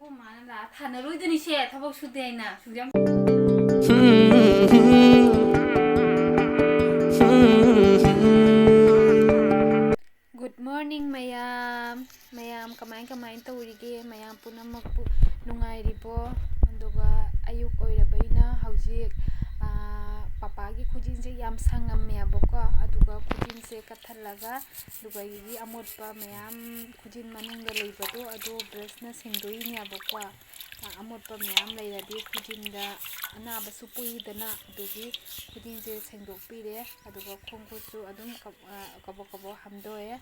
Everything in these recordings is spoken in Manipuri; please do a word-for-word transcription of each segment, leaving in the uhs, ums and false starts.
ꯑꯩꯈꯣꯏ ꯃꯥꯅ ꯂꯥꯛꯑ ꯊꯥꯅꯔꯣꯏꯗꯣꯏꯅꯤꯁꯦ, ꯊꯕꯛ ꯁꯨꯗꯦ ꯍꯥꯏꯅ꯫ ꯁꯨꯡꯖꯝ꯫ Good morning ꯃꯌꯥꯝ꯫ ꯃꯌꯥꯝ ꯀꯃꯥꯏ ꯀꯃꯥꯏ ꯇꯧꯔꯤꯒꯦ? ꯃꯌꯥꯝ ꯄꯨꯝꯅꯃꯛꯄꯨ ꯅꯨꯡꯉꯥꯏꯔꯤꯕꯣ? ꯑꯗꯨꯒ ꯑꯌꯨꯛ ꯑꯣꯏꯔꯕꯅꯤꯅ ꯍꯧꯖꯤꯛ, ꯑꯥ, ꯄꯄꯥꯒꯤ ꯈꯨꯖꯤꯟꯁꯦ ꯌꯥꯝ ꯁꯪꯉꯝꯃꯦꯕꯀꯣ꯫ ꯑꯗꯨꯒ ꯈꯨꯖꯤꯟꯁꯦ ꯀꯛꯊꯠꯂꯒ, ꯑꯗꯨꯒ ꯑꯩꯒꯤ ꯑꯃꯣꯠꯄ ꯃꯌꯥꯝ ꯈꯨꯖꯤꯟ ꯃꯅꯨꯡꯗ ꯂꯩꯕꯗꯣ ꯑꯗꯨ ꯕ꯭ꯔꯁꯅ ꯁꯦꯡꯗꯣꯛꯏꯅꯦꯕꯀꯣ꯫ ꯑ, ꯑꯃꯣꯠꯄ ꯃꯌꯥꯝ ꯂꯩꯔꯗꯤ ꯈꯨꯖꯤꯟꯗ ꯑꯅꯥꯕꯁꯨ ꯄꯣꯛꯏꯗꯅ, ꯑꯗꯨꯒꯤ ꯈꯨꯖꯤꯟꯁꯦ ꯁꯦꯡꯗꯣꯛꯄꯤꯔꯦ꯫ ꯑꯗꯨꯒ ꯈꯣꯡ ꯈꯨꯠꯁꯨ ꯑꯗꯨꯝ ꯀꯕ-, ꯑ, ꯀꯕꯣꯛ ꯀꯕꯣꯛ ꯍꯥꯝꯗꯣꯛꯑꯦ꯫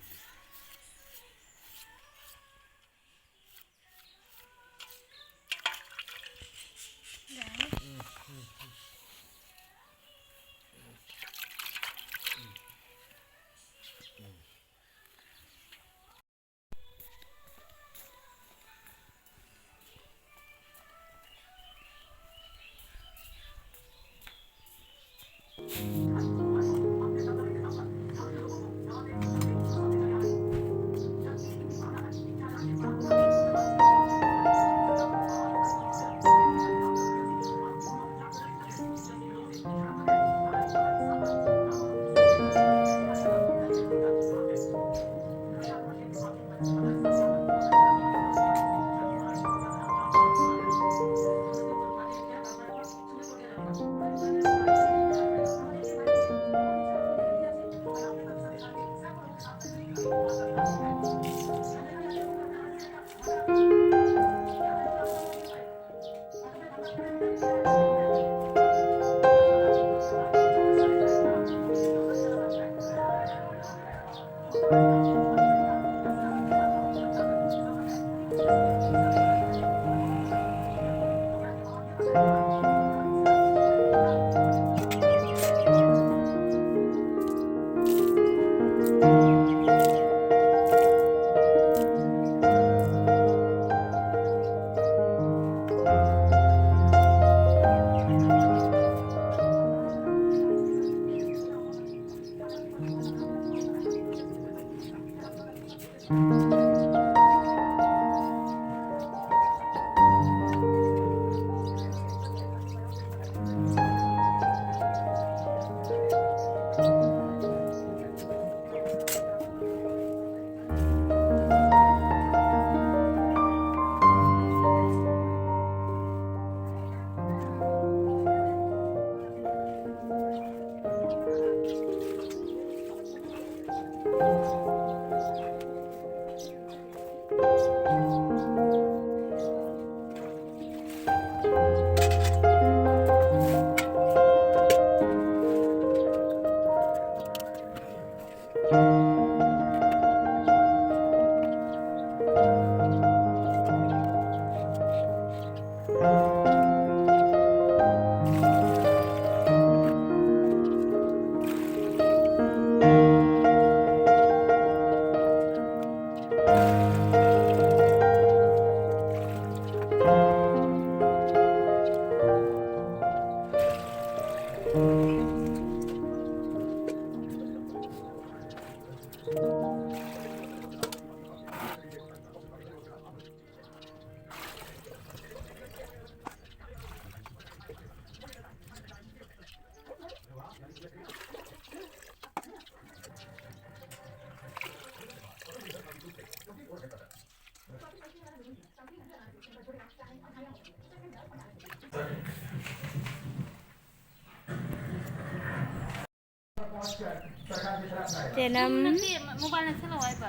ꯆꯦꯅꯝ꯫ ꯅꯠꯇꯦ, ꯃꯣꯕꯥꯏꯜ ꯅꯛꯁꯜꯂꯛꯑꯣ ꯍꯥꯏꯕ꯫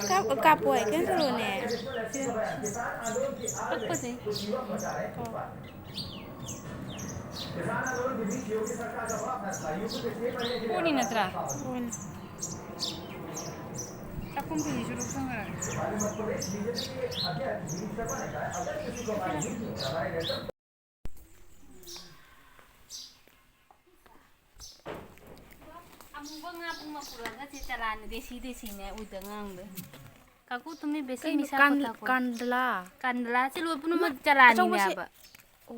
ꯀꯥꯞ-, ꯀꯥꯞꯄꯣꯏ, ꯀꯩꯅꯣ ꯇꯧꯔꯣꯅꯦ꯫ ꯀꯛꯄꯁꯦ꯫ ꯀꯣꯟꯅꯤ ꯅꯠꯇ꯭ꯔꯥ? ꯀꯣꯟꯅꯤ꯫ ꯆꯥꯛꯈꯨꯝ ꯐꯤꯁꯨ ꯂꯧꯁꯟꯈ꯭ꯔꯒꯦ꯫ ꯑꯃꯨꯕ ꯉꯥ ꯄꯨꯡ ꯃꯄꯨꯔꯒ ꯁꯤ ꯆꯂꯥꯟꯅꯗꯦ, ꯁꯤꯗꯦ ꯁꯤꯅꯦ ꯎꯗ ꯉꯥꯡꯗ꯫ ꯀꯥꯀꯨ ꯇꯨꯃꯤ ꯕꯦꯁꯤ ꯀꯩꯅꯣ, ꯃꯤꯁꯥ ꯀꯥꯟ-, ꯀꯣꯊꯥ ꯀꯣ꯫ ꯀꯥꯟꯗꯂꯥ? ꯀꯥꯟꯗꯂꯥ, ꯁꯤ ꯂꯣꯏ ꯄꯨꯝꯅꯃꯛ ꯏꯃꯥ, ꯆꯂꯥꯟꯅꯤꯅꯦ ꯑꯆꯧꯕꯁꯦ꯫ ꯍꯥꯏꯕ꯫ ꯑꯣ,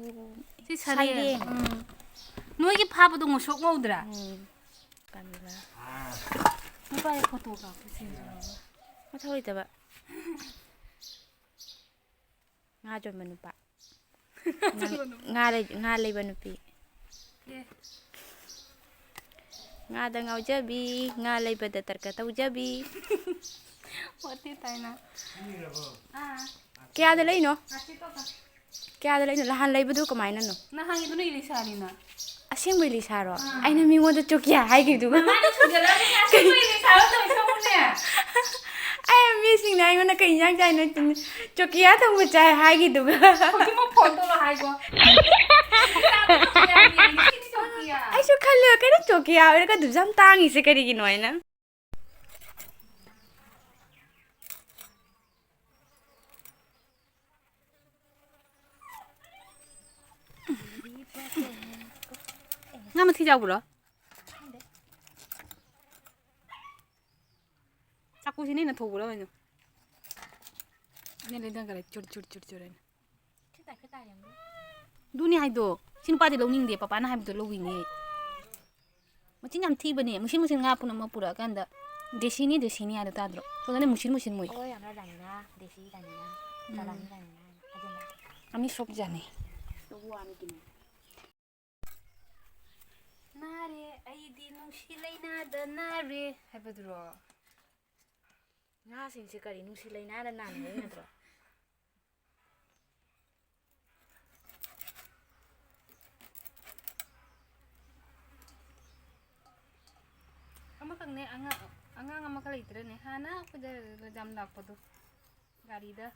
ꯁꯤ ꯁꯔꯦꯡ꯫ ꯁꯔꯦꯡ꯫ ꯎꯝ꯫ ꯅꯣꯏꯒꯤ ꯐꯥꯕꯗꯣ ꯉꯧꯁꯣꯛ ꯉꯧꯗ꯭ꯔꯥ? ꯎꯝ, ꯀꯥꯟꯗꯂꯥ꯫ ꯅꯨꯄꯥꯒꯤ ꯐꯣꯇꯣ ꯀꯥꯞꯄ ꯁꯤꯟꯗ꯭ꯔꯣ? ꯃꯊꯧ ꯂꯩꯇꯕ꯫ ꯉꯥ ꯌꯣꯟꯕ ꯅꯨꯄꯥ꯫ ꯉꯥ ꯂꯩ-, ꯉꯥ ꯂꯩꯕ ꯅꯨꯄꯤ꯫ ꯑꯦ꯫ ꯉꯥꯗ ꯉꯥꯎꯖꯕꯤ, ꯉꯥ ꯂꯩꯕꯗ ꯇꯔꯀ ꯇꯧꯖꯕꯤ꯫ ꯋꯥꯊꯤ ꯇꯥꯏꯅ꯫ ꯑꯥ꯫ ꯀꯌꯥꯗ ꯂꯩꯅꯣ? ꯉꯁꯤ ꯇꯣꯛꯈ꯭ꯔꯣ꯫ ꯀꯌꯥꯗ ꯂꯩꯅꯣ? ꯅꯍꯥꯟ ꯂꯩꯕꯗꯨ ꯀꯃꯥꯏꯅꯅꯣ? ꯅꯍꯥꯟꯒꯤꯗꯨꯅ ꯏꯂꯤꯁꯥꯅꯤꯅ꯫ ꯑꯁꯦꯡꯕ ꯏꯂꯤꯁꯥꯔꯣ? ꯑꯥ꯫ ꯑꯩꯅ ꯃꯤꯉꯣꯟꯗ ꯆꯣꯀꯤꯌꯥ ꯍꯥꯏꯈꯤꯕꯗꯨꯒ꯫ ꯃꯃꯥꯏꯗ ꯁꯨꯖꯜꯂꯒ ꯑꯁꯦꯡꯕ ꯏꯂꯤꯁꯥꯔꯣ ꯇꯧꯔꯤꯁꯦ ꯌꯦꯡꯉꯨꯅꯦ꯫ ꯑꯩ ꯃꯤꯁꯤꯡꯅ ꯑꯩꯉꯣꯟꯗ "ꯀꯩ ꯏꯟꯖꯥꯡ ꯆꯥꯏꯅꯣ?" ꯆꯣꯀꯤꯌꯥ ꯊꯣꯡꯕ ꯆꯥꯏ ꯍꯥꯏꯈꯤꯗꯨꯒ꯫ ꯍꯧꯖꯤꯛꯃꯛ ꯐꯣꯟ ꯇꯧꯔꯣ ꯍꯥꯏꯒꯣ꯫ ꯆꯥꯕ ꯆꯣꯀꯤꯌꯥ ꯌꯦꯡꯉꯤ, ꯁꯤꯗꯤ ꯆꯣꯀꯤꯌꯥ꯫ ꯑꯩꯁꯨ ꯈꯜꯂꯦ, "ꯀꯩꯅꯣ ꯆꯣꯀꯤꯌꯥ ꯑꯣꯏꯔꯒ ꯑꯗꯨꯛ ꯌꯥꯝ ꯇꯥꯡꯉꯤꯁꯦ ꯀꯔꯤꯒꯤꯅꯣ?" ꯍꯥꯏꯅ꯫ ꯉꯥ ꯃꯊꯤ ꯌꯥꯎꯕ꯭ꯔꯣ? ꯆꯥꯛꯀꯨꯁꯤ ꯅꯦꯅ ꯊꯧꯕ꯭ꯔꯣ ꯀꯩꯅꯣ? ꯅꯦ ꯂꯩꯗꯪ ꯈꯔ ꯆꯨꯔ ꯆꯨꯔ ꯆꯨꯔ ꯆꯨꯔ ꯍꯥꯏꯅ꯫ ꯑꯗꯨꯅꯤ ꯍꯥꯏꯗꯣ꯫ ꯁꯤ ꯅꯨꯄꯥꯗꯤ ꯂꯧꯅꯤꯡꯗꯦ, ꯄꯄꯥꯅ ꯍꯥꯏꯕꯗꯣ ꯂꯧꯋꯤꯅꯦ꯫ ꯃꯆꯤꯟ ꯌꯥꯝ ꯊꯤꯕꯅꯦ꯫ ꯃꯨꯁꯤꯟ ꯃꯨꯁꯤꯟ ꯉꯥ ꯄꯨꯝꯅꯃꯛ ꯄꯨꯔꯛꯑꯀꯥꯟꯗ ꯗꯦꯁꯤꯅꯤ, ꯗꯦꯁꯤꯅꯤ ꯍꯥꯏꯗꯣ ꯇꯥꯗ꯭ꯔꯣ? ꯁꯣꯝꯗꯅ ꯃꯨꯁꯤꯟ ꯃꯨꯁꯤꯟ ꯃꯣꯏ꯫ ꯑꯣ, ꯌꯥꯝꯅ ꯂꯥꯅꯤꯅ, ꯗꯦꯁꯤ ꯂꯥꯅꯤꯅ, ꯎꯝ꯫ ꯆꯂꯥꯅꯤ ꯂꯥꯅꯤꯅ, ꯑꯗꯨꯅ꯫ ꯑꯅꯤ ꯁꯣꯛ ꯖꯥꯅꯤ꯫ ꯇꯧꯕ ꯋꯥꯅꯤ ꯀꯩꯅꯣ꯫ "ꯅꯥꯔꯦ, ꯑꯩꯗꯤ ꯅꯨꯡꯁꯤ ꯂꯩꯅꯥꯗ ꯅꯥꯔꯦ" ꯍꯥꯏꯕꯗꯨꯔꯣ? ꯉꯥꯁꯤꯡꯁꯦ ꯀꯔꯤ ꯅꯨꯡꯁꯤ ꯂꯩꯅꯥꯅ ꯅꯥꯅꯩ ꯅꯠꯇ꯭ꯔꯣ? ꯑꯉꯥꯡ, ꯑꯉꯥꯡ ꯑꯃꯈꯛ ꯂꯩꯇ꯭ꯔꯅꯦ? ꯍꯥꯟꯅ ꯑꯩꯈꯣꯏꯗ ꯌꯥꯝ ꯂꯥꯛꯄꯗꯣ, ꯒꯥꯔꯤꯗ꯫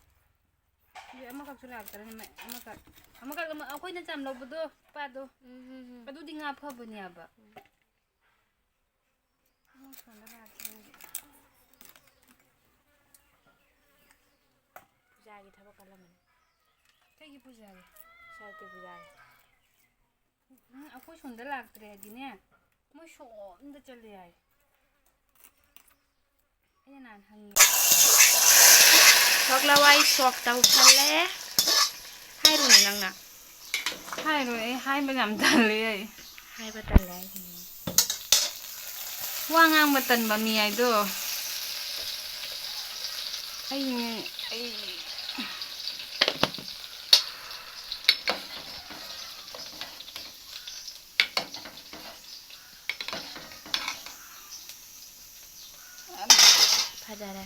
ꯍꯧꯖꯤꯛ ꯑꯃꯈꯛꯁꯨ ꯂꯥꯛꯇ꯭ꯔꯅꯦ, ꯃ-, ꯑꯃꯈꯛ, ꯑꯃꯈꯛ ꯑꯃ, ꯑꯩꯈꯣꯏꯅ ꯆꯥꯝ ꯂꯧꯕꯗꯣ, ꯅꯨꯄꯥꯗꯣ꯫ ꯎꯝ, ꯎꯝ, ꯎꯝ꯫ ꯑꯗꯨꯗꯤ ꯉꯥ ꯐꯕꯅꯦꯕ꯫ ꯎꯝ꯫ ꯑꯃ ꯁꯣꯝꯗ ꯂꯥꯛꯇ꯭ꯔꯦ ꯍꯧꯖꯤꯛ꯫ ꯄꯨꯖꯥꯒꯤ ꯊꯕꯛ ꯀꯜꯂꯝꯃꯅꯤ꯫ ꯀꯩꯒꯤ ꯄꯨꯖꯥꯒꯤ? ꯁꯔꯇꯤ ꯄꯨꯖꯥꯒꯤ꯫ ꯎꯝ, ꯑꯩꯈꯣꯏ ꯁꯣꯝꯗ ꯂꯥꯛꯇ꯭ꯔꯦ ꯍꯥꯏꯗꯤꯅꯦ, ꯃꯣꯏ ꯁꯣꯝꯗ ꯆꯠꯂꯦ ꯍꯥꯏ꯫ ꯑꯩꯅ ꯅꯍꯥꯟ ꯍꯪꯉꯤ꯫ ꯁꯣꯛ ꯂꯋꯥꯏ ꯁꯣꯛ ꯇꯧꯁꯜꯂꯦ꯫ ꯍꯥꯏꯔꯨꯅꯦ ꯅꯪꯅ꯫ ꯍꯥꯏꯔꯣꯏ, ꯑꯩ ꯍꯥꯏꯕ ꯌꯥꯝ ꯇꯜꯂꯦ ꯑꯩ꯫ ꯍꯥꯏꯕ ꯇꯜꯂꯦ ꯍꯥꯏꯁꯤꯅꯦ꯫ ꯋꯥ ꯉꯥꯡꯕ ꯇꯟꯕ ꯃꯤ ꯍꯥꯏꯗꯣ꯫ ꯑꯩꯅꯦ, ꯑꯩ꯫ ꯐꯖꯔꯦ꯫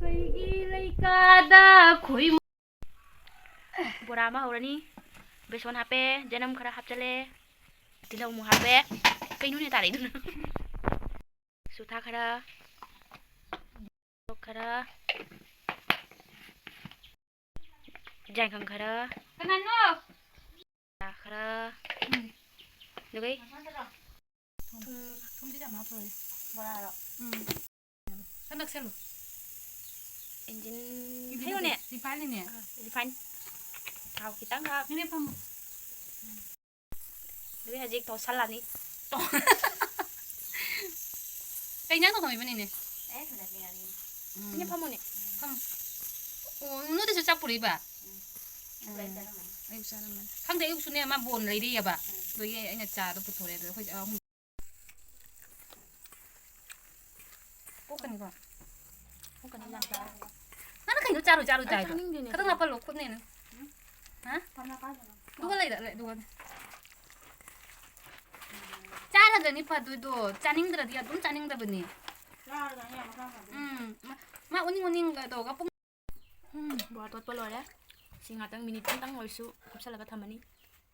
ꯑꯩꯈꯣꯏꯒꯤ ꯂꯩꯀꯥꯗ ꯈꯣꯏ ꯕꯣꯔꯥ ꯑꯃ ꯍꯧꯔꯅꯤ꯫ ꯕꯦꯁꯣꯟ ꯍꯥꯞꯄꯦ, ꯌꯦꯅꯝ ꯈꯔ ꯍꯥꯞꯆꯜꯂꯦ, ꯇꯤꯜꯍꯧ ꯑꯃꯨꯛ ꯍꯥꯞꯄꯦ꯫ ꯀꯩꯅꯣꯅꯦ ꯇꯥꯔꯛꯏꯗꯨꯅ? ꯆꯨꯊꯥ ꯈꯔ, ꯈꯔ, ꯌꯥꯏꯉꯪ ꯈꯔ, ꯀꯅꯥꯅꯣ? ꯈꯔ, ꯎꯝ꯫ ꯑꯗꯨꯒ ꯊꯨꯝ, ꯊꯨꯝꯗꯤ ꯌꯥꯝ ꯍꯥꯞꯄꯔꯣꯏ꯫ ꯕꯣꯔꯥꯔꯣ? ꯎꯝ꯫ ꯈꯔ ꯅꯛꯁꯜꯂꯨ꯫ Engine engine ꯍꯩꯌꯨꯅꯦ꯫ ꯅꯠꯇꯦ, ꯔꯤꯐꯥꯏꯟꯅꯤꯅꯦ꯫ ꯑꯥ, ꯔꯤꯐꯥꯏꯟ꯫ ꯊꯥꯎ ꯈꯤꯇꯪ ꯍꯥꯞ꯫ ꯅꯦꯅꯦ ꯐꯝꯃꯣ꯫ ꯑꯗꯨꯗꯤ ꯍꯧꯖꯤꯛ ꯇꯣꯠꯁꯜꯂꯅꯤ꯫ ꯀꯩ ꯏꯟꯖꯥꯡ ꯊꯣꯡꯉꯝꯃꯤꯕ ꯅꯦꯅꯦ? ꯑꯦ, ꯊꯣꯡꯉꯝꯃꯤ꯫ ꯎꯝ꯫ ꯅꯦꯅꯦ ꯐꯝꯃꯨꯅꯦ꯫ ꯐꯝꯃꯣ꯫ ꯑꯣ, ꯅꯣꯏꯗꯁꯨ ꯆꯥꯛ ꯄꯨꯔꯛꯏꯕ? ꯎꯝ꯫ ꯎꯝ꯫ ꯑꯌꯨꯛ ꯆꯥꯔꯝꯃꯅꯤ꯫ ꯈꯪꯗꯦ, ꯑꯌꯨꯛꯁꯨꯅꯦ ꯃꯥ ꯕꯣꯟ ꯂꯩꯔꯤꯑꯕ꯫ ꯎꯝ꯫ ꯑꯗꯨꯒꯤ ꯑꯩꯅ ꯆꯥꯗꯣ ꯄꯨꯊꯣꯔꯛꯑꯦ꯫ ꯑꯗꯣ ꯑꯩꯈꯣꯏ ꯑꯍꯨꯝ ꯄꯣꯛꯀꯅꯤꯀꯣ? ꯄꯣꯛꯀꯅꯤ, ꯌꯥꯝ ꯆꯥꯔꯣ꯫ ꯅꯪꯅ ꯀꯩꯅꯣ ꯆꯥꯔꯣ, ꯆꯥꯔꯣ ꯑꯩ ꯆꯥꯏꯗꯣ? ꯆꯥꯅꯤꯡꯗꯦꯅꯦ꯫ ꯈꯤꯇꯪ ꯍꯥꯞꯄꯜꯂꯣ, ꯈꯨꯠꯅꯦꯅ꯫ ꯎꯝ? ꯍꯥ? ꯊꯝꯃꯣ ꯀꯥꯏꯗꯅꯣ? ꯑꯗꯨꯒ ꯂꯩꯔ-, ꯂꯩ-, ꯑꯗꯨꯒ ꯆꯥꯔꯒꯅꯤ ꯐꯗꯣꯏꯗꯣ, ꯆꯥꯅꯤꯡꯗ꯭ꯔꯗꯤ ꯑꯗꯨꯝ ꯆꯥꯅꯤꯡꯗꯕꯅꯤ꯫ ꯆꯥꯔꯒꯅꯤ ꯌꯥꯝ ꯆꯥꯗꯕꯅꯤ꯫ ꯎꯝ, ꯃꯥ, ꯃꯥ ꯎꯅꯤꯡ ꯎꯅꯤꯡꯒ ꯇꯧꯔꯒ ꯄꯨꯡ ꯎꯝ, ꯕꯣꯔꯥ ꯇꯣꯠꯄ ꯂꯣꯏꯔꯦ꯫ ꯁꯤ ꯉꯥꯛꯇꯪ ꯃꯤꯅꯤꯠ ꯑꯃꯇꯪ ꯑꯣꯏꯔꯁꯨ ꯀꯨꯞꯁꯜꯂꯒ ꯊꯝꯃꯅꯤ꯫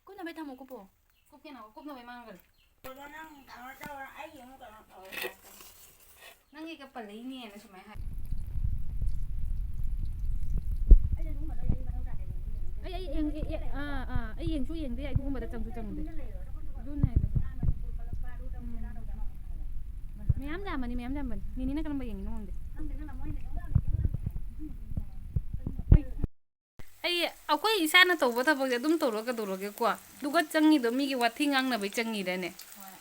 ꯀꯨꯞꯅꯕꯩ ꯊꯝꯃꯣ, ꯀꯨꯞꯄꯣ꯫ ꯀꯨꯞꯀꯦꯅ, ꯀꯨꯞꯅꯕꯩ ꯃꯥꯡꯈ꯭ꯔꯦ꯫ ꯅꯪꯒꯤꯒ ꯄꯜꯂꯛꯏꯅꯦꯅ ꯁꯨꯃꯥꯏꯅ ꯍꯥꯏ꯫ ꯑꯩ ꯑꯩ ꯌꯦꯡ ꯑꯦ, ꯑꯦ, ꯑꯥ ꯑꯥ ꯑꯩ ꯌꯦꯡꯁꯨ ꯌꯦꯡꯗꯦ, ꯑꯩ ꯑꯗꯨꯒꯨꯝꯕꯗ ꯆꯪꯁꯨ ꯆꯪꯗꯦ꯫ ꯑꯗꯨꯅꯦ ꯍꯥꯏꯗꯣ꯫ ꯎꯝ꯫ ꯃꯌꯥꯝ ꯌꯥꯝꯕꯅꯤ, ꯃꯌꯥꯝ ꯌꯥꯝꯕꯅꯤ꯫ ꯅꯤꯅꯤꯅ ꯀꯔꯝꯕ ꯌꯦꯡꯉꯤꯅꯣ ꯈꯪꯗꯦ꯫ ꯑꯩ, ꯑꯩꯈꯣꯏ ꯏꯁꯥꯅ ꯇꯧꯕ ꯊꯕꯛꯁꯦ ꯑꯗꯨꯝ ꯇꯧꯔ ꯀꯩꯗꯧꯔꯒꯦꯀꯣ? ꯑꯗꯨꯒ ꯆꯪꯉꯤꯗꯣ ꯃꯤꯒꯤ ꯋꯥꯊꯤ ꯉꯥꯡꯅꯕꯩ ꯆꯪꯉꯤꯔꯅꯦ? ꯍꯣꯏ꯫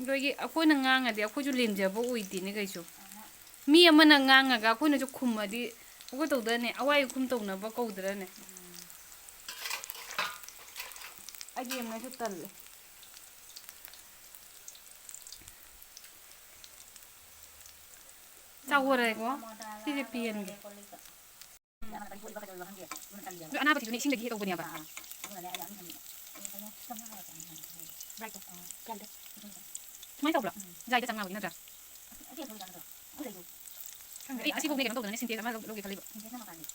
ꯑꯗꯒꯤ ꯑꯩꯈꯣꯏꯅ ꯉꯥꯡꯉꯗꯤ ꯑꯩꯈꯣꯏꯁꯨ ꯂꯦꯝꯖꯕ ꯑꯣꯏꯗꯦꯅꯦ ꯀꯩꯁꯨ꯫ ꯑꯍ꯫ ꯃꯤ ꯑꯃꯅ ꯉꯥꯡꯉꯒ ꯑꯩꯈꯣꯏꯅꯁꯨ ꯈꯨꯝꯃꯗꯤ ꯑꯩꯈꯣꯏ ꯇꯧꯗ꯭ꯔꯅꯦ? ꯑꯋꯥꯏ ꯑꯈꯨꯝ ꯇꯧꯅꯕ ꯀꯧꯗ꯭ꯔꯅꯦ? ꯎꯝ꯫ ꯑꯩꯗꯤ ꯌꯥꯝꯅꯁꯨ ꯇꯜꯂꯦ꯫ ꯆꯥꯎꯔꯦꯀꯣ? ꯁꯤꯁꯦ ꯄꯤꯍꯟꯒꯦ꯫ ꯑꯗꯣ ꯑꯅꯥꯕꯁꯤꯁꯨꯅꯦ ꯏꯁꯤꯡꯗꯒꯤ ꯍꯦꯛ ꯇꯧꯕꯅꯦꯕ꯫ ꯁꯨꯃꯥꯏꯅ ꯇꯧꯕ꯭ꯔꯣ? ꯖꯥꯏꯗ ꯆꯪꯉꯕꯒꯤ ꯅꯠꯇ꯭ꯔꯥ? ꯈꯪꯗꯦ꯫ ꯑꯩ ꯑꯁꯤꯐꯥꯎꯅꯦ ꯀꯩꯅꯣ ꯇꯧꯗꯅꯅꯦ ꯁꯤꯟꯇꯦꯛꯁ ꯑꯃ ꯂꯧ-, ꯂꯧꯒꯦ ꯈꯜꯂꯤꯕ꯫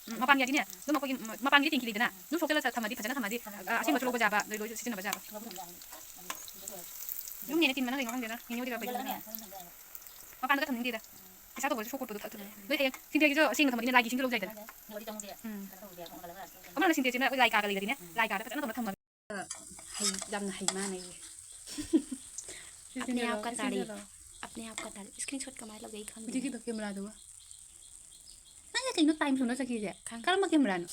ꯎꯝ, ꯃꯄꯥꯟꯒꯤ ꯍꯥꯏꯗꯤꯅꯦ, ꯑꯗꯨꯝ ꯑꯩꯈꯣꯏꯒꯤ, ꯎꯝ, ꯃꯄꯥꯟꯒꯤꯗꯤ ꯇꯦꯡꯀꯤ ꯂꯩꯗꯅ, ꯑꯗꯨꯝ ꯁꯣꯛꯆꯜꯂ ꯊꯝꯃꯗꯤ ꯐꯖꯅ ꯊꯝꯃꯗꯤ, ꯑ, ꯑꯁꯦꯡꯕꯁꯨ ꯂꯧꯕ ꯌꯥꯕ, ꯂꯣꯏ, ꯂꯣꯏꯁꯨ ꯁꯤꯖꯤꯟꯅꯕ ꯌꯥꯕ꯫ ꯌꯨꯝꯅꯦꯅ ꯇꯤꯟꯕꯅ ꯀꯩꯅꯣ ꯈꯪꯗꯦꯗ, ꯅꯤꯅꯤ ꯍꯣꯏꯗꯤ ꯀꯩꯅꯣ꯫ ꯃꯄꯥꯟꯗꯒ ꯊꯝꯅꯤꯡꯗꯦꯗ꯫ ꯄꯩꯁꯥ ꯇꯧꯕꯁꯨ ꯁꯣꯛ ꯈꯣꯠꯄꯗꯣ ꯐꯠꯇꯕ꯫ ꯅꯣꯏ ꯍꯌꯦꯡ ꯁꯤꯟꯇꯦꯛꯁꯤꯁꯨ ꯑꯁꯦꯡꯅ ꯊꯝꯃꯗꯤꯅꯦ ꯂꯥꯏꯒꯤ ꯏꯁꯤꯡꯁꯨ ꯂꯧꯖꯩꯗꯅ꯫ ꯎꯝ꯫ ꯑꯃꯔꯣꯝꯗ ꯁꯤꯟꯇꯦꯛꯁꯁꯤꯅ ꯑꯩꯈꯣꯏ ꯂꯥꯏ ꯀꯥꯒ ꯂꯩꯔꯗꯤꯅꯦ, ꯂꯥꯏ ꯀꯥꯗ ꯐꯖꯅ ꯇꯧꯔ ꯊꯝꯃꯒ꯫ ꯍꯩ, ꯌꯥꯝꯅ ꯍꯩ ꯃꯥꯟꯅꯩꯌꯦ꯫ ꯑꯄꯅꯦ ꯑꯞꯀꯥ ꯇꯥꯔꯤꯐ꯫ ꯑꯄꯅꯦ ꯑꯞꯀꯥ ꯇꯥꯔꯤꯐ꯫ ꯁ꯭ꯀ꯭ꯔꯤꯟ ꯁꯣꯠ ꯀꯃꯥꯏꯅ ꯂꯧꯒꯦ ꯑꯩ ꯈꯪꯗꯦ꯫ ꯍꯧꯖꯤꯛꯀꯤꯗꯣ ꯀꯦꯃꯦꯔꯥꯗꯨꯒ꯫ ꯅꯪꯁꯦ ꯀꯩꯅꯣ ꯇꯥꯏꯝ ꯁꯨꯅ ꯆꯠꯈꯤꯁꯦ? ꯈꯪꯗꯦ꯫ ꯀꯔꯝꯕ ꯀꯦꯃꯦꯔꯥꯅꯣ?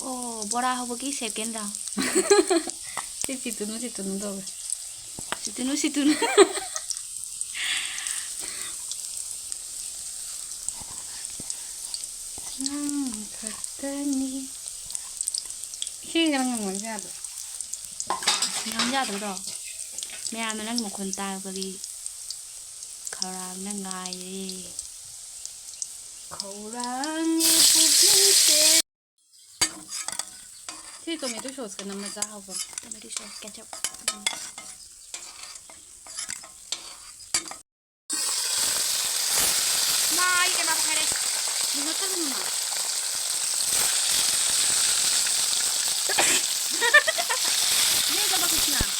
ꯑꯣ, ꯕꯣꯔꯥ ꯍꯧꯕꯒꯤ ꯁꯦꯀꯦꯟ ꯔꯥꯎꯟ꯫ ꯁꯤ ꯁꯤꯠꯇꯨꯅꯨ, ꯁꯤꯠꯇꯨꯅꯨ ꯇꯧꯋꯦ꯫ ꯁꯤꯠꯇꯨꯅꯨ, ꯁꯤꯠꯇꯨꯅꯨ꯫ ꯅꯪ ꯈꯛꯇꯅꯤ꯫ ꯏꯁꯤꯡ ꯈꯔ ꯉꯪꯉꯣ ꯏꯕꯦꯝꯃ꯫ ꯉꯥꯡ ꯌꯥꯗ꯭ꯔꯣ? ꯃꯌꯥꯝꯅ ꯅꯪ ꯃꯈꯣꯟ ꯇꯥꯕꯒꯤ ꯈꯧꯔꯥꯡꯅ ꯉꯥꯏꯔꯦ꯫ ꯈꯧꯔꯥꯡꯉꯦ ꯄꯨꯛꯅꯤꯡꯁꯦ꯫ ꯁꯤ ꯇꯣꯃꯦꯇꯣ ꯁꯣꯁꯀ ꯅꯝꯃ ꯆꯥ ꯍꯥꯎꯕ꯭ꯔꯣ? Tomato sauce, ketchup. ꯃꯥ, ꯑꯩ ꯀꯩꯅꯣ ꯍꯥꯏꯔꯦ꯫ ꯃꯤꯅꯠ ꯇꯔꯨꯛ ꯃꯉꯥ꯫ ꯅꯣꯏ ꯊꯕꯛꯁꯦ ꯌꯥꯔꯦ꯫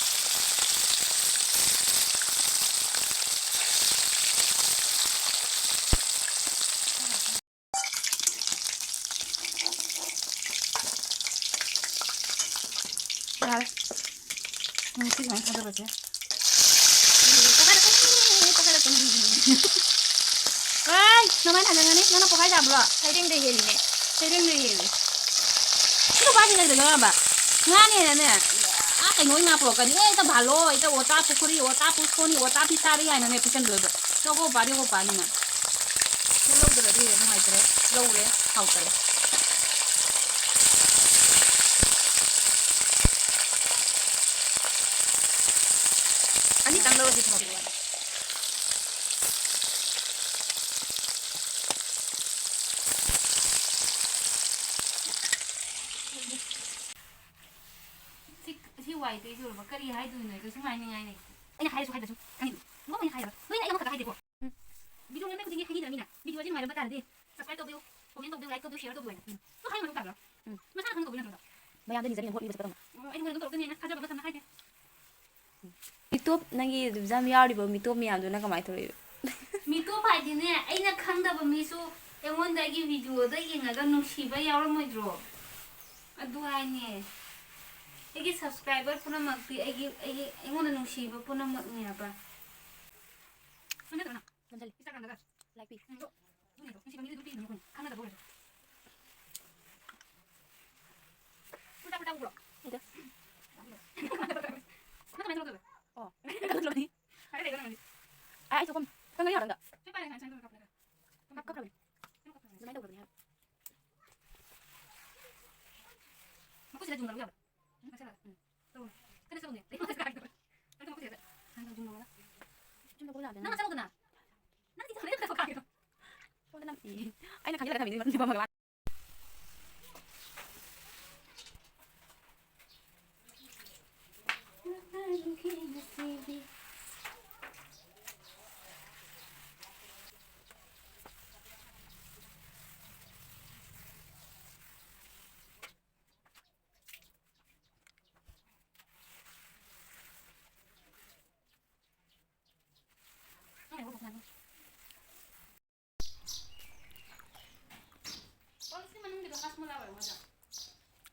ꯎꯝ, ꯁꯤ ꯁꯨꯃꯥꯏꯅ ꯊꯥꯗꯕꯁꯦ꯫ ꯑꯩ ꯅꯃꯥꯏ ꯊꯥꯖꯟꯒꯅꯤ꯫ ꯅꯪꯅ ꯄꯣꯛꯈꯥꯏ ꯆꯥꯕ꯭ꯔꯣ? ꯁꯩꯔꯦꯡꯗ ꯍꯦꯜꯂꯤꯅꯦ꯫ ꯁꯩꯔꯦꯡꯗ ꯍꯦꯜꯂꯤ꯫ ꯁꯤ ꯅꯨꯄꯥꯁꯤ ꯀꯩꯗꯧꯗꯣꯏꯅꯣ ꯍꯥꯏꯕ? ꯉꯥꯅꯦꯅꯅꯦ, ꯑꯥ, ꯀꯩꯅꯣ ꯉꯥ ꯄꯨꯔꯛꯀꯅꯤ꯫ ꯑꯦ, ꯍꯦꯛꯇ ꯚꯥꯂꯣ, ꯍꯦꯛꯇ ꯑꯣꯇꯥ ꯄꯨꯈ꯭ꯔꯤ, ꯑꯣꯇꯥ ꯄꯨꯁꯀꯣꯅꯤ, ꯑꯣꯇꯥ ꯐꯤꯁꯥꯔꯤ ꯍꯥꯏꯅꯅꯦ ꯄꯤꯁꯟꯗꯣꯏꯕ꯫ ꯆꯣꯀꯣ ꯄꯥꯔꯤ, ꯑꯣꯀꯣ ꯄꯥꯔꯤꯅ꯫ ꯁꯤ ꯂꯧꯗ꯭ꯔꯗꯤ ꯅꯨꯡꯉꯥꯏꯇ꯭ꯔꯦ꯫ ꯂꯧꯔꯦ, ꯍꯥꯎꯇꯔꯦ꯫ ꯑꯅꯤꯇꯪ ꯂꯧꯔꯗꯤ ꯐꯕ꯫ ꯁꯤ, ꯁꯤ ꯋꯥꯏ ꯇꯩꯗꯣꯔꯕ? ꯀꯔꯤ ꯍꯥꯏꯗꯣꯏꯅꯣ? ꯀꯩꯁꯨ ꯍꯥꯏꯅꯤꯡꯉꯥꯏ ꯂꯩꯇꯦ꯫ ꯑꯩꯅ ꯍꯥꯏꯔꯁꯨ ꯍꯥꯏꯗ꯭ꯔꯁꯨ ꯈꯪꯉꯤꯗꯨ꯫ ꯅꯣꯡꯃ ꯑꯩꯅ ꯍꯥꯏꯌꯦꯕ꯫ ꯅꯣꯏꯅ ꯑꯩ ꯑꯃꯈꯛꯇ ꯍꯥꯏꯗꯦꯀꯣ꯫ ꯎꯝ꯫ ꯚꯤꯗꯤꯑꯣ ꯅꯝꯕ ꯈꯨꯗꯤꯡꯒꯤ ꯍꯥꯏꯅꯤꯡꯗ꯭ꯔ ꯃꯤꯅ? ꯚꯤꯗꯤꯑꯣꯁꯤ ꯅꯨꯡꯉꯥꯏꯔꯝꯕ ꯇꯥꯔꯗꯤ subscribe ꯇꯧꯕꯤꯌꯨ, comment ꯇꯧꯕꯤꯌꯨ, like ꯇꯧꯕꯤꯌꯨ, share ꯇꯧꯕꯤꯌꯨ ꯍꯥꯏꯅ꯫ ꯎꯝ꯫ ꯑꯗꯨ ꯍꯥꯏ ꯃꯊꯧ ꯇꯥꯕ꯭ꯔꯣ? ꯎꯝ꯫ ꯃꯁꯥꯅ ꯈꯪꯅ ꯇꯧꯕꯤꯌꯨ ꯅꯠꯇ꯭ꯔꯣ? ꯃꯌꯥꯝꯗ ꯅꯤꯖꯔꯤꯅ ꯍꯣꯠꯂꯤꯕ ꯆꯠꯀꯗꯧꯅꯤ꯫ ꯑꯣ, ꯑꯩꯗꯤ ꯃꯣꯏꯅ ꯑꯗꯨꯝ ꯇꯧꯔꯛꯇꯣꯏꯅꯦꯅ ꯊꯥꯖꯕ ꯑꯃ ꯊꯝꯅ ꯍꯥꯏꯒꯦ꯫ ꯃꯤꯇꯣꯞ, ꯅꯪꯒꯤ ꯑꯗꯨꯝ ꯌꯥꯝ ꯌꯥꯎꯔꯤꯕ ꯃꯤꯇꯣꯞ ꯃꯌꯥꯝꯗꯨꯅ ꯀꯃꯥꯏꯅ ꯇꯧꯔꯤꯕ? ꯃꯤꯇꯣꯞ ꯍꯥꯏꯗꯤꯅꯦ, ꯑꯩꯅ ꯈꯪꯗꯕ ꯃꯤꯁꯨ ꯑꯩꯉꯣꯟꯗ ꯑꯩꯒꯤ ꯚꯤꯗꯤꯑꯣꯗ ꯌꯦꯡꯉꯒ ꯅꯨꯡꯁꯤꯕ ꯌꯥꯎꯔꯝꯃꯣꯏꯗ꯭ꯔꯣ? ꯑꯗꯨ ꯍꯥꯏꯅꯦ꯫ ꯑꯩꯒꯤ subscriber ꯄꯨꯝꯅꯃꯛꯇꯤ ꯑꯩꯒꯤ, ꯑꯩꯒꯤ, ꯑꯩꯉꯣꯟꯗ ꯅꯨꯡꯁꯤꯕ ꯄꯨꯝꯅꯃꯛꯅꯦ ꯍꯥꯏꯕ꯫ ꯅꯝꯁꯜꯂꯤ꯫ Instagram-ꯗꯒ꯫ Like ꯄꯤ꯫ ꯎꯝ, ꯑꯗꯣ, ꯑꯗꯨꯅꯦ ꯑꯗꯣ, ꯅꯨꯡꯁꯤꯕ ꯃꯤꯗꯤ ꯑꯗꯨꯝ ꯄꯤꯔꯤꯅꯦ ꯑꯩꯈꯣꯏꯅ, ꯈꯪꯅꯗꯕ ꯑꯣꯏꯔꯁꯨ꯫ ꯎꯜꯇꯥ ꯄꯨꯜꯇꯥ ꯎꯕ꯭ꯔꯣ? ꯎꯗꯦ꯫ ꯅꯪ ꯀꯃꯥꯏꯅ ꯇꯧꯔꯛꯇꯣꯏꯕ? ꯑꯣ꯫ ꯀꯩꯅꯣ ꯇꯧꯔꯛꯀꯅꯤ꯫ ꯍꯥꯏꯔ ꯂꯩꯕ ꯅꯪꯗꯤ꯫ ꯑꯩ, ꯑꯩ ꯊꯣꯛꯐꯝ ꯈꯪꯒꯅꯤ ꯉꯥꯛꯇꯪꯗ꯫ ꯁꯤ ꯄꯥꯏꯔꯒ ꯁꯨꯃꯥꯏꯅ ꯇꯧꯔꯒ ꯀꯞꯅꯒ꯫ ꯀꯞ-, ꯀꯞꯈ꯭ꯔꯕꯅꯤ꯫ ꯁꯨꯝ ꯀꯞꯈ꯭ꯔꯕꯅꯤ꯫ ꯑꯗꯨꯃꯥꯏꯅ ꯇꯧꯈ꯭ꯔꯕꯅꯤ ꯍꯥꯏꯕ꯫ ꯃꯈꯨꯠꯁꯤꯗ ꯆꯨꯝꯗꯕ ꯌꯥꯕ꯭ꯔꯥ? ꯎꯝ꯫ ꯅꯠꯇ꯭ꯔꯒ, ꯎꯝ꯫ ꯇꯧꯔꯣ꯫ ꯈꯔ ꯆꯠꯂꯨꯅꯦ꯫ ꯑꯩ ꯃꯈꯨꯠꯁꯤꯗ ꯀꯥꯏꯗꯕ꯫ ꯑꯗꯨ ꯃꯈꯨꯠꯁꯤꯗ꯫ ꯁꯨꯝ ꯇꯧꯕ ꯌꯥꯕ꯭ꯔꯥ? ꯅꯪ ꯆꯠꯂꯨꯗꯅ꯫ ꯅꯪ ꯆꯠꯂꯨꯗꯅ꯫ ꯁꯣꯝꯗ ꯅꯝ-, ꯑꯦ, ꯑꯩꯅ ꯈꯪꯖꯤꯜꯂꯒ ꯊꯝꯃꯤꯅꯦ, ꯃꯔꯝꯗꯤ ꯃꯃꯜ ꯂꯥꯛ-,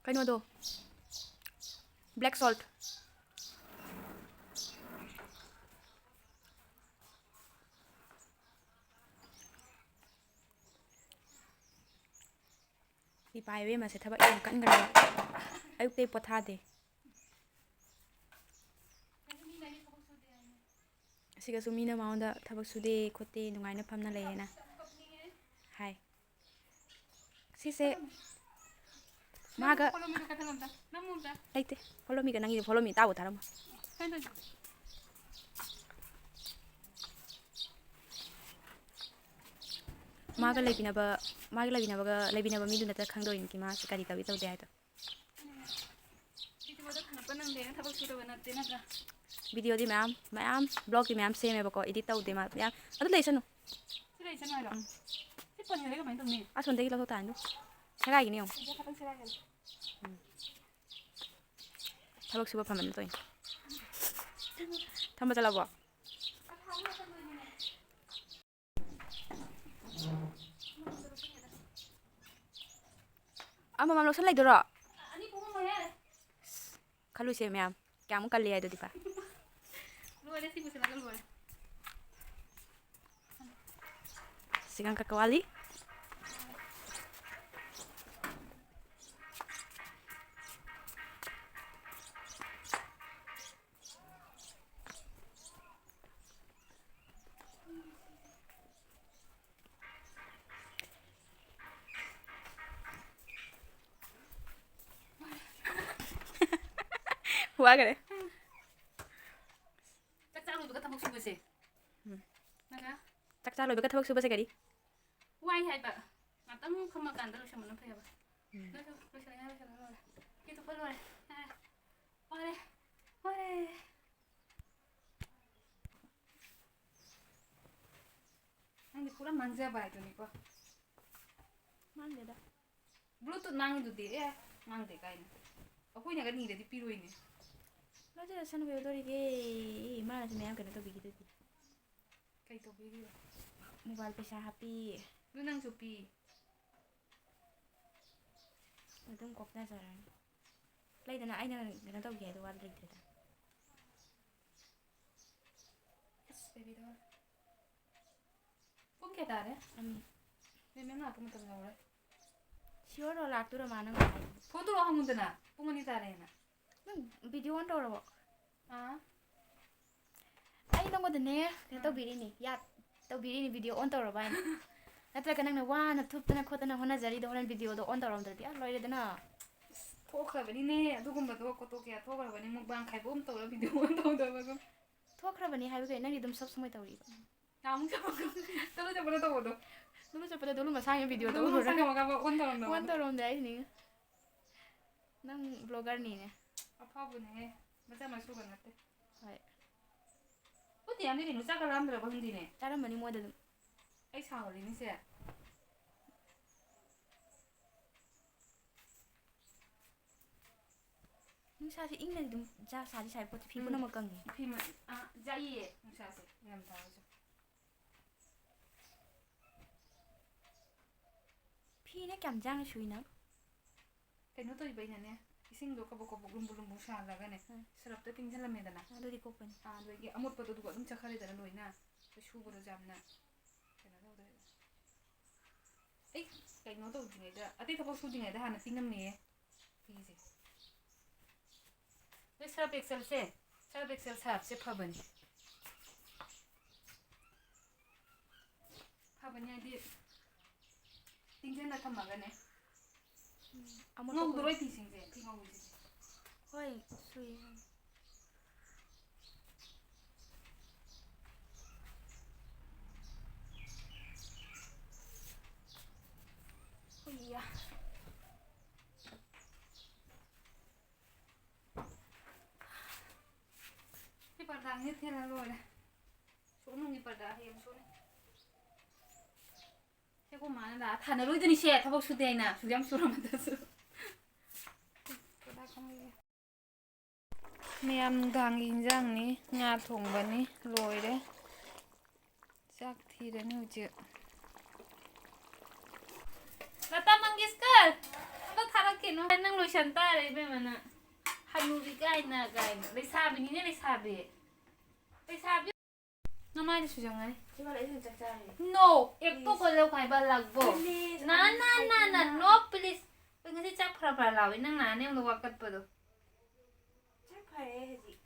ꯀꯩꯅꯣꯗꯣ, black salt꯫ ꯏꯄꯥ ꯏꯕꯦꯝꯃꯁꯦ ꯊꯕꯛ ꯌꯥꯝ ꯀꯟꯈ꯭ꯔꯕ꯫ ꯑꯌꯨꯛꯇꯩ ꯄꯣꯊꯥꯗꯦ꯫ ꯑꯁꯤꯒꯁꯨ ꯃꯤꯅ ꯃꯉꯣꯟꯗ ꯊꯕꯛ ꯁꯨꯗꯦ ꯈꯣꯠꯇꯦ, ꯅꯨꯡꯉꯥꯏꯅ ꯐꯝꯅ ꯂꯩꯌꯦꯅ ꯍꯥꯏ꯫ ꯁꯤꯁꯦ ꯃꯥꯒ ꯐꯣꯂꯣ ꯃꯤꯗꯣ ꯀꯩꯊꯦꯜ ꯑꯝꯇ ꯅꯝꯃꯨ ꯑꯝꯇ꯫ ꯂꯩꯇꯦ꯫ ꯐꯣꯂꯣ ꯃꯤꯒ ꯅꯪꯒꯤꯗꯤ ꯐꯣꯂꯣ ꯃꯤ ꯇꯥꯕꯨ ꯇꯥꯔꯝꯃꯣꯏ꯫ ꯀꯩꯅꯣ ꯇꯧꯔꯤꯁꯦ? ꯃꯥꯒ ꯂꯩꯃꯤꯟꯅꯕ, ꯃꯥꯒ ꯂꯩꯃꯤꯟꯅꯕꯒ, ꯂꯩꯃꯤꯟꯅꯕ ꯃꯤꯗꯨ ꯅꯠꯇ꯭ꯔ ꯈꯪꯗꯣꯏꯅꯤ ꯃꯥꯁꯦ ꯀꯔꯤ ꯇꯧꯏ ꯇꯧꯗꯦ ꯍꯥꯏꯗꯣ꯫ ꯌꯨꯇ꯭ꯌꯨꯕꯔꯗ ꯊꯥꯡꯒꯠꯄ ꯅꯪꯗꯦꯅ ꯊꯕꯛ ꯁꯨꯗꯕ ꯅꯠꯇꯦ ꯅꯠꯇ꯭ꯔꯥ? ꯚꯤꯗꯤꯑꯣꯗꯤ ꯃꯌꯥꯝ, ꯃꯌꯥꯝ, ꯕ꯭ꯂꯣꯒꯇꯤ ꯃꯌꯥꯝ ꯁꯦꯝꯃꯦꯕꯀꯣ, ꯏꯗꯤꯠ ꯇꯧꯗꯦ ꯃꯥ ꯃꯌꯥꯝ꯫ ꯑꯗꯨ ꯂꯩꯁꯅꯨ꯫ ꯁꯤ ꯂꯩꯁꯅꯨ ꯍꯥꯏꯔꯣ? ꯎꯝ꯫ ꯁꯤ ꯄꯟꯈ꯭ꯔꯗꯤ ꯀꯃꯥꯏꯅ ꯇꯧꯅꯤ? ꯑꯁꯣꯝꯗꯒꯤ ꯂꯧꯊꯣꯛ ꯇꯥꯔꯅꯤ꯫ ꯁꯦꯒꯥꯏꯒꯤꯅꯤ ꯌꯦꯡꯉꯨ꯫ ꯁꯤꯗ ꯈꯇꯪ ꯁꯦꯒꯥꯏꯒꯅꯤ꯫ ꯎꯝ꯫ ꯊꯕꯛ ꯁꯨꯕ ꯐꯃꯟꯗ ꯇꯧꯔꯤꯅꯤ꯫ ꯊꯝꯕ ꯆꯠꯂꯕꯣ? ꯑꯃꯃꯝ ꯂꯧꯁꯜ ꯂꯩꯗꯣꯏꯔꯣ? ꯈꯜꯂꯨꯁꯦ ꯃꯌꯥꯝ, ꯀꯌꯥꯃꯨꯛ ꯀꯜꯂꯤ ꯍꯥꯏꯗꯣ ꯗꯤꯄꯥ꯫ ꯂꯣꯏꯔꯦ, ꯁꯤ ꯄꯨꯁꯤꯜꯂꯒ ꯂꯣꯏꯔꯦ꯫ ꯁꯤꯒ ꯀꯛꯀ ꯋꯥꯠꯂꯤ꯫ ꯋꯥꯈꯔꯦ꯫ ꯆꯥꯛ ꯆꯥ ꯂꯣꯏꯕꯒ ꯊꯕꯛ ꯁꯨꯕꯁꯦ꯫ ꯎꯝ꯫ ꯅꯠꯇ꯭ꯔꯥ? ꯆꯥꯛ ꯆꯥ ꯂꯣꯏꯕꯒ ꯊꯕꯛ ꯁꯨꯕꯁꯦ ꯀꯔꯤ? ꯋꯥꯏ ꯍꯥꯏꯕ꯫ ꯉꯥꯛꯇꯪ ꯐꯝꯃꯀꯥꯟꯗ ꯂꯣꯏꯁꯟꯕꯅ ꯐꯩ ꯍꯥꯏꯕ꯫ ꯎꯝ꯫ ꯂꯣꯏꯁꯜꯂꯦ, ꯂꯣꯏꯁꯜꯂꯦ, ꯂꯣꯏꯁꯜꯂꯦ, ꯂꯣꯏꯔꯦ꯫ ꯐꯤ ꯊꯨꯞꯄ ꯂꯣꯏꯔꯦ꯫ ꯌꯥꯔꯦ꯫ ꯋꯥꯔꯦ꯫ ꯋꯥꯔꯦ꯫ ꯅꯪꯗꯤ ꯄꯨꯔꯥ ꯃꯥꯡꯖꯕ ꯍꯥꯏꯗꯨꯅꯤꯀꯣ꯫ ꯃꯥꯡꯗꯦꯗ꯫ Bluetooth ꯃꯥꯡꯉꯤꯗꯨꯗꯤ, ꯑꯦ, ꯃꯥꯡꯗꯦ ꯀꯥꯏꯅ꯫ ꯑꯩꯈꯣꯏꯅꯒ ꯅꯤꯔꯗꯤ ꯄꯤꯔꯣꯏꯅꯦ꯫ ꯂꯧꯖꯔꯁꯅꯨ, ꯀꯩꯗꯧꯗꯣꯔꯤꯒꯦ? ꯃꯥꯅꯁꯨ ꯃꯌꯥꯝ ꯀꯩꯅꯣ ꯇꯧꯕꯤꯈꯤꯗꯨꯗꯤ꯫ ꯀꯩ ꯇꯧꯕꯤꯔꯤꯕ? ꯃꯣꯕꯥꯏꯜ ꯄꯩꯁꯥ ꯍꯥꯞꯄꯤ꯫ ꯑꯗꯨ ꯅꯪꯁꯨ ꯄꯤ꯫ ꯑꯗꯨꯝ ꯀꯣꯛꯅꯖꯔꯅꯤ꯫ ꯂꯩꯗꯅ, ꯑꯩꯅ ꯀꯩꯅꯣ ꯇꯧꯒꯦ ꯍꯥꯏꯗꯣ ꯋꯥ ꯂꯩꯇ꯭ꯔꯦꯗ꯫ ꯑꯁ, baby doll꯫ ꯄꯨꯡ ꯀꯌꯥ ꯇꯥꯔꯦ? ꯑꯅꯤ꯫ ꯃꯦꯝ, ꯃꯦꯝ ꯂꯥꯛꯄ ꯃꯇꯝ ꯌꯧꯔꯦ꯫ Sure ꯔꯣ ꯂꯥꯛꯇꯣꯏꯔꯣ ꯃꯥ ꯅꯪ ꯍꯥꯏꯗꯣ? Phone ꯇꯧꯔꯛꯑꯣ ꯍꯪꯉꯨꯗꯅ, ꯄꯨꯡ ꯑꯅꯤ ꯇꯥꯔꯦꯅ꯫ ꯅꯪ video on ꯇꯧꯔꯕꯣ? ꯑꯥ꯫ ꯑꯩ ꯅꯪꯉꯣꯟꯗꯅꯦ, ꯀꯩꯅꯣ ꯎꯝ꯫ ꯇꯧꯕꯤꯔꯤꯅꯤ, ꯌꯥ-, ꯇꯧꯕꯤꯔꯤꯅꯤ, video on ꯇꯧꯔꯕ ꯍꯥꯏꯅ꯫ ꯅꯠꯇ꯭ꯔꯒ ꯅꯪꯅ ꯋꯥꯅ ꯊꯨꯞꯇꯅ ꯈꯣꯠꯇꯅ ꯍꯣꯠꯅꯖꯔꯤꯗꯣ ꯍꯣꯔꯦꯟ video ꯗꯣ on ꯇꯧꯔꯝꯗ꯭ꯔꯗꯤ, ꯑ, ꯂꯣꯏꯔꯦꯗꯅ꯫ ꯑꯁ, ꯊꯣꯛꯈ꯭ꯔꯕꯅꯤꯅꯦ ꯑꯗꯨꯒꯨꯝꯕꯗꯣ, ꯀꯣꯇꯣ ꯀꯌꯥ ꯊꯣꯛꯈ꯭ꯔꯕꯅꯤ, mukbang ꯈꯥꯏꯕꯣꯛ ꯑꯃ ꯇꯧꯔ video on ꯇꯧꯗꯕ ꯑꯗꯨꯝ꯫ ꯊꯣꯛꯈ꯭ꯔꯕꯅꯤ ꯍꯥꯏꯕ ꯀꯩ? ꯅꯪꯗꯤ ꯑꯗꯨꯝ ꯁꯣꯞ ꯁꯨꯃꯥꯏ ꯇꯧꯔꯤꯕ꯫ ꯅꯍꯥꯟꯃꯨꯛ ꯆꯠꯄ-, ꯇꯨꯂꯨ ꯆꯠꯄꯗ ꯇꯧꯕꯗꯣ꯫ ꯇꯨꯂꯨ ꯆꯠꯄꯗ ꯇꯨꯂꯨ ꯃꯁꯥꯒꯤ video ꯇꯨꯂꯨ ꯇꯧꯔꯨꯔꯦ꯫ ꯃꯁꯥꯒꯤ ꯃꯈꯥ on ꯇꯧꯔꯝꯗꯕꯗꯣ꯫ On ꯇꯧꯔꯝꯗꯦ ꯍꯥꯏꯁꯤꯅꯤ꯫ ꯅꯪ blogger ꯅꯤꯅꯦ꯫ ꯑꯐꯥꯎꯕꯅꯦꯍꯦ꯫ ꯃꯆꯥ ꯃꯁꯨꯒ ꯅꯠꯇꯦ꯫ ꯍꯣꯏ꯫ ꯑꯩꯈꯣꯏ ꯇꯤꯌꯥꯝꯗꯤ ꯀꯩꯅꯣ ꯆꯥꯛꯀ ꯂꯥꯝꯗ꯭ꯔꯕ ꯈꯪꯗꯦꯅꯦ꯫ ꯆꯥꯔꯝꯃꯅꯤ ꯃꯣꯏꯗ ꯑꯗꯨꯝ꯫ ꯑꯩ ꯁꯥꯎꯔꯤꯅꯤꯁꯦ꯫ ꯅꯨꯡꯁꯥꯁꯦ ꯏꯪꯅꯗꯤ ꯑꯗꯨꯝ ꯖꯥ ꯁꯥꯗꯤ ꯁꯥꯏ ꯄꯣꯠꯁꯦ ꯐꯤ ꯎꯝ꯫ ꯄꯨꯝꯅꯃꯛ ꯀꯪꯉꯦ꯫ ꯐꯤ ꯃ-, ꯑꯥ, ꯌꯥꯏꯌꯦ ꯅꯨꯡꯁꯥꯁꯦ ꯌꯥꯝ ꯁꯥꯔꯁꯨ꯫ ꯐꯤꯅ ꯀꯌꯥꯝ ꯌꯥꯡꯅ ꯁꯨꯏ ꯅꯪ? ꯀꯩꯅꯣ ꯇꯧꯔꯤꯕꯩꯅꯅꯦ, ꯏꯁꯤꯡꯗꯣ ꯀꯕꯣꯛ ꯀꯕꯣꯛ ꯂꯨꯝꯕꯨ ꯂꯨꯝꯕꯨ ꯁꯥꯍꯜꯂꯒꯅꯦ, ꯎꯝ꯫ ꯁꯔꯞꯇ ꯇꯤꯡꯁꯤꯜꯂꯝꯃꯦꯗꯅ꯫ ꯑꯗꯨꯗꯤ ꯀꯣꯛꯄꯅꯤ꯫ ꯑꯥ, ꯑꯗꯨꯗꯒꯤ ꯑꯃꯣꯠꯄꯗꯣ ꯑꯗꯨꯒ ꯑꯗꯨꯝ ꯆꯠꯈ꯭ꯔꯦꯗꯅ ꯂꯣꯏꯅ꯫ ꯑꯩꯈꯣꯏ ꯁꯨꯕꯗꯣ ꯌꯥꯝꯅ ꯀꯩꯅꯣ ꯇꯧꯗ꯭ꯔꯦꯗꯅ꯫ ꯑꯩ ꯀꯩꯅꯣ ꯇꯧꯗ꯭ꯔꯤꯉꯩꯗ, ꯑꯇꯩ ꯊꯕꯛ ꯁꯨꯗ꯭ꯔꯤꯉꯩꯗ ꯍꯥꯟꯅ ꯇꯤꯡꯉꯝꯃꯦꯍꯦ ꯐꯤꯁꯦ꯫ ꯅꯣꯏ ꯁꯔꯞ ꯑꯦꯛꯁꯦꯜꯁꯦ, ꯁꯔꯞ ꯑꯦꯛꯁꯦꯜ ꯁꯔꯞꯁꯦ ꯐꯕꯅꯤ꯫ ꯐꯕꯅꯤ ꯍꯥꯏꯗꯤ ꯇꯤꯡꯁꯤꯜꯂ ꯊꯝꯃꯒꯅꯦ꯫ ꯎꯝ, ꯑꯃꯣꯠꯄ ꯉꯧꯗ꯭ꯔꯣ ꯀꯣꯏ-, ꯑꯩ ꯐꯤꯁꯤꯡꯁꯦ? ꯐꯤ ꯉꯧꯕꯁꯤꯡꯁꯦ? ꯍꯣꯏ, ꯁꯨꯏ꯫ ꯍꯨꯏꯌꯥ꯫ ꯁꯤ ꯄꯔꯗꯥꯁꯤꯅ ꯊꯦꯜꯂ ꯂꯣꯏꯔꯦ꯫ ꯁꯣꯝꯅꯨꯡꯒꯤ ꯄꯔꯗꯥ ꯍꯌꯦꯡ ꯁꯨꯅꯤ꯫ ꯁꯦ ꯑꯩꯈꯣꯏ ꯃꯥꯅ ꯂꯥꯛꯑ ꯊꯥꯅꯔꯣꯏꯗꯣꯏꯅꯤꯁꯦ, ꯊꯕꯛ ꯁꯨꯗꯦ ꯍꯥꯏꯅ ꯑꯁꯨꯛ ꯌꯥꯝ ꯁꯨꯔꯝꯕꯗꯁꯨ꯫ ꯃꯌꯥꯝ ꯅꯨꯡꯗꯥꯡꯒꯤ ꯏꯟꯖꯥꯡꯅꯤ, ꯉꯥ ꯊꯣꯡꯕꯅꯤ, ꯂꯣꯏꯔꯦ꯫ ꯆꯥꯛ ꯊꯤꯔꯅꯤ ꯍꯧꯖꯤꯛ꯫ ꯂꯇꯥ ꯃꯪꯒꯦꯁꯀꯔ, ꯑꯝꯇ ꯊꯥꯔꯛꯀꯦꯅꯣ꯫ ꯅꯪ ꯂꯣꯏꯁꯟ ꯇꯥꯔꯦ ꯏꯕꯦꯝꯃ ꯅꯪ꯫ ꯍꯅꯨꯕꯤ ꯀꯥꯏꯅ, ꯀꯥꯏꯅ꯫ ꯂꯩꯁꯥꯕꯤꯅꯤꯅꯦ, ꯂꯩꯁꯥꯕꯤ꯫ ꯂꯩꯁꯥꯕꯤ꯫ ꯅꯃꯥꯏꯗ ꯁꯨꯖꯪꯉꯅꯤ꯫ ꯁꯤ ꯃꯥꯅ ꯑꯩꯁꯨ ꯆꯥꯛ ꯆꯥꯔꯤ꯫ No, ꯑꯦꯛꯇꯣ ꯀꯣꯂꯦ ꯈꯥꯏꯕ ꯂꯥꯛꯕꯣ꯫ Please, ꯅꯥ, ꯑꯩ ꯅꯥ, ꯅꯥ, ꯅꯥ, ꯍꯥꯏꯕꯤꯕ꯫ No, please꯫ ꯑꯩ ꯉꯁꯤ ꯆꯥꯛ ꯐꯔ ꯐꯔ ꯂꯥꯎꯏ, ꯅꯪ ꯅꯍꯥꯟ ꯑꯩꯉꯣꯟꯗ ꯋꯥꯀꯠꯄꯗꯣ꯫ ꯆꯥꯛ ꯐꯔꯦ ꯍꯧꯖꯤꯛ꯫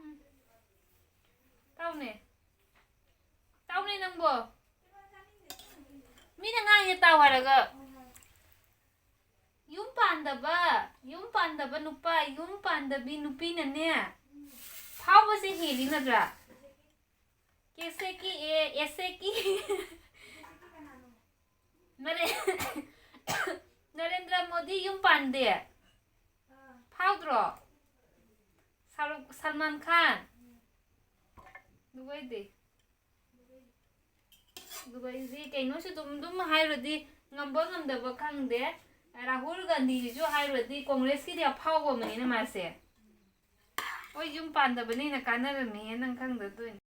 ꯎꯝ꯫ ꯇꯥꯎꯅꯦ꯫ ꯇꯥꯎꯅꯦ ꯅꯪꯕꯣ꯫ ꯃꯤꯅ ꯉꯥꯡꯉꯦ ꯇꯥꯎ ꯍꯥꯏꯔꯒ꯫ ꯌꯨꯝ ꯄꯥꯟꯗꯕ, ꯌꯨꯝ ꯄꯥꯟꯗꯕ ꯅꯨꯄꯥ, ꯌꯨꯝ ꯄꯥꯟꯗꯕꯤ ꯅꯨꯄꯤꯅꯅꯦ, ꯐꯥꯎꯕꯁꯦ ꯍꯦꯜꯂꯤ ꯅꯠꯇ꯭ꯔꯥ? ꯀꯦꯁꯦꯀꯤ ꯑꯦ, ꯑꯦꯁꯦꯀꯤ꯫ ꯅꯔꯦ-, ꯅꯔꯦꯟꯗ꯭ꯔ ꯃꯣꯗꯤ ꯌꯨꯝ ꯄꯥꯟꯗꯦ꯫ ꯐꯥꯎꯗ꯭ꯔꯣ? ꯁꯥꯔꯨꯛ, ꯁꯜꯃꯥꯟ ꯈꯥꯟ꯫ ꯗꯨꯕꯩꯗꯤ꯫ ꯗꯨꯕꯩꯗꯤ ꯀꯩꯅꯣꯁꯨ ꯑꯗꯨꯝ, ꯑꯗꯨꯝ ꯍꯥꯏꯔꯨꯔꯗꯤ ꯉꯝꯕ ꯉꯝꯗꯕ ꯈꯪꯗꯦ꯫ ꯔꯥꯍꯨꯜ ꯒꯥꯟꯙꯤꯁꯤꯁꯨ ꯍꯥꯏꯔꯨꯔꯗꯤ ꯀꯣꯡꯒ꯭ꯔꯦꯁꯀꯤꯗꯤ ꯑꯐꯥꯎꯕ ꯑꯃꯅꯤꯅ ꯃꯥꯁꯦ꯫ ꯍꯣꯏ, ꯌꯨꯝ ꯄꯥꯟꯗꯕꯅꯤꯅ ꯀꯥꯟꯅꯔꯝꯃꯤꯍꯦ, ꯅꯪ ꯈꯪꯗꯗꯣꯏꯅꯤ꯫